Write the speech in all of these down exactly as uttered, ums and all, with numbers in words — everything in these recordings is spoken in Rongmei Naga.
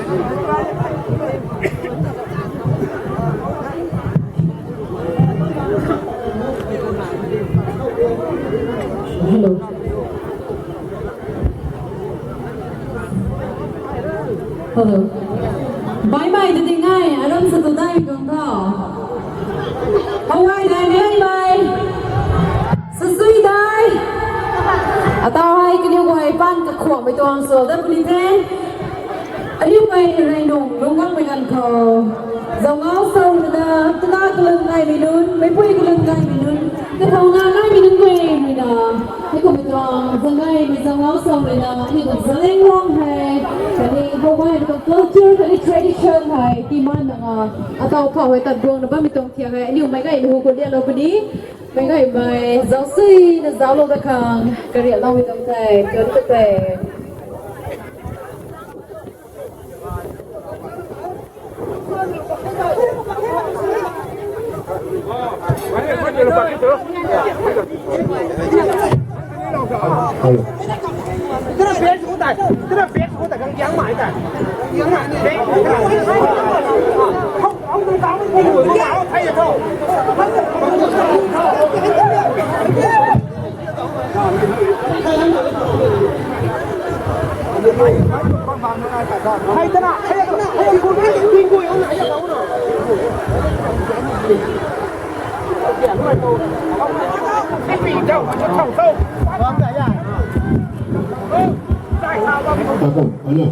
Hello. Hello. Bye bye, ding ai, aram sa tu dai mi tuang tho. How ai dai mi bye. Sasui dai. Atau ai kaniw guay pan kakhuak mi tuang so da puni the. Aniu guay rey nung lungc gangmei ganv khou, zau ngau sau rui na, tuna kalun gaymei nunc, meipui kalun gaymei nunc, kathau na gaymei nunc guay rui na, hei kum mi tuang zang gaymei zau ngau sau rui na, aniu tuang Zeliangrong hei, khatni how gaymei tuang culture, khatni tradition hei, tii man na nga, atau khou hei tat duang na bammei tuang thiak hei, aniu meic gaymei hu khou lianlou puni, meic gaymei zau sui na zauclou da khang, kariakloumei tuang tei, kari ka tei. Hello, hello.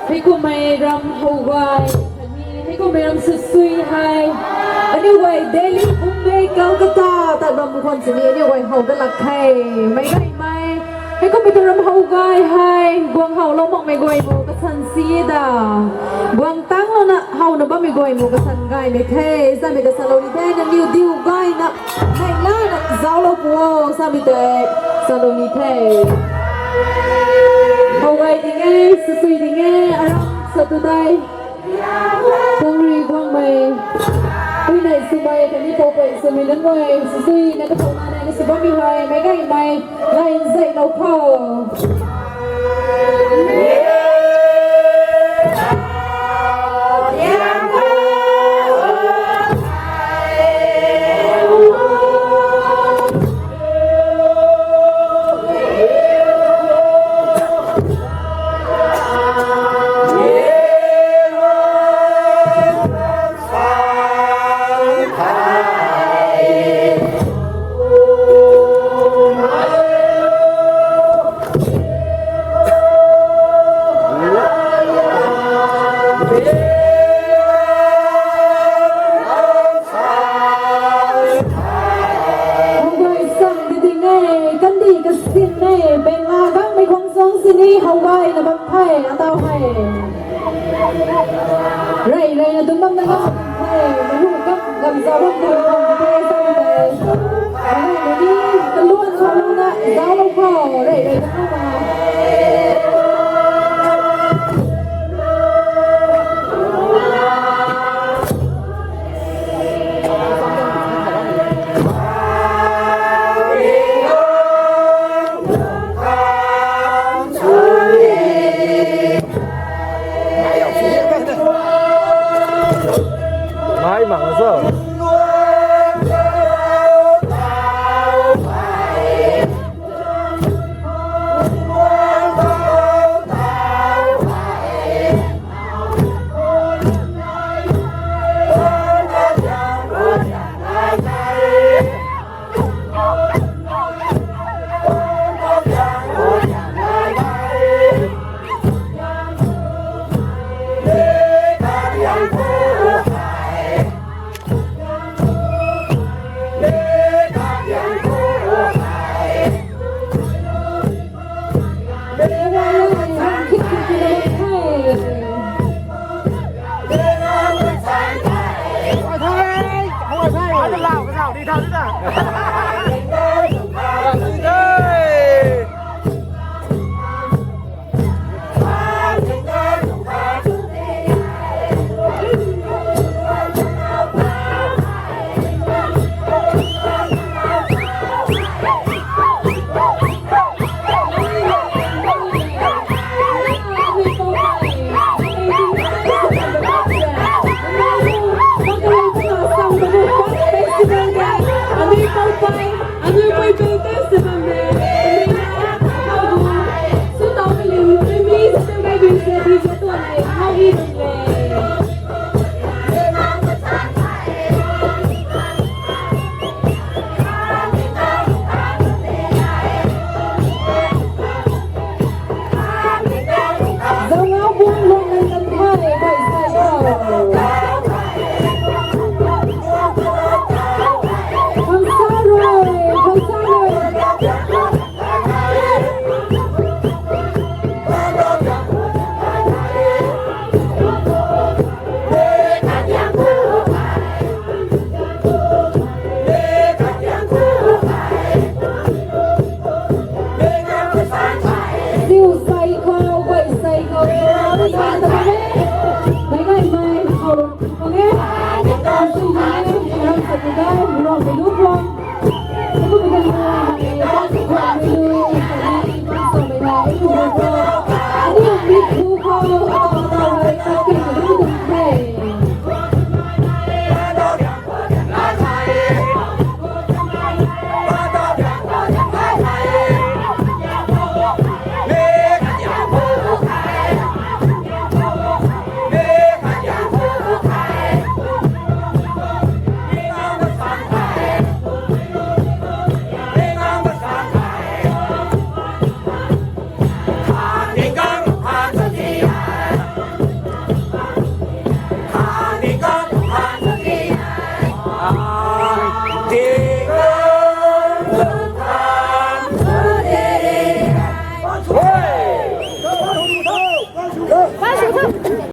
Hei kummei ram how gay, hei kummei ram sasui hei. Aniu guay Delhi, Bombay, Calcutta tat bam khwan sini aniu guay how da lak khe. Meic gaymei, hei kummei tuang ram how gay hei, guang howlou makmei guay mu kasan si da. Guang tanglouna howna bammei guay mu kasan gaymei the, samei kasalou ni the, nangniw diu gayna, neihla na zauclou pu o, samei tei, salou ni the. How gay ding e, sasui ding e, aram sa tu dai. Tuang rui guangmei, puinei swmei, khatni poupei swmei nunc guay, sasui na kathau na neihna sw bammei hei, meic gaymei, gay nzeilou khou. Hungui sang di ding e, kandih kasin e, bengla gangmei khang song sini how gayna bam the, atau hei. Rey reyna dum bam na ngam the, mahu gam gam zau bam the, bam the, zau the. Mahu ni kaluan khou luna zauclou khou, rey reyna dum bam na. Mai mang so.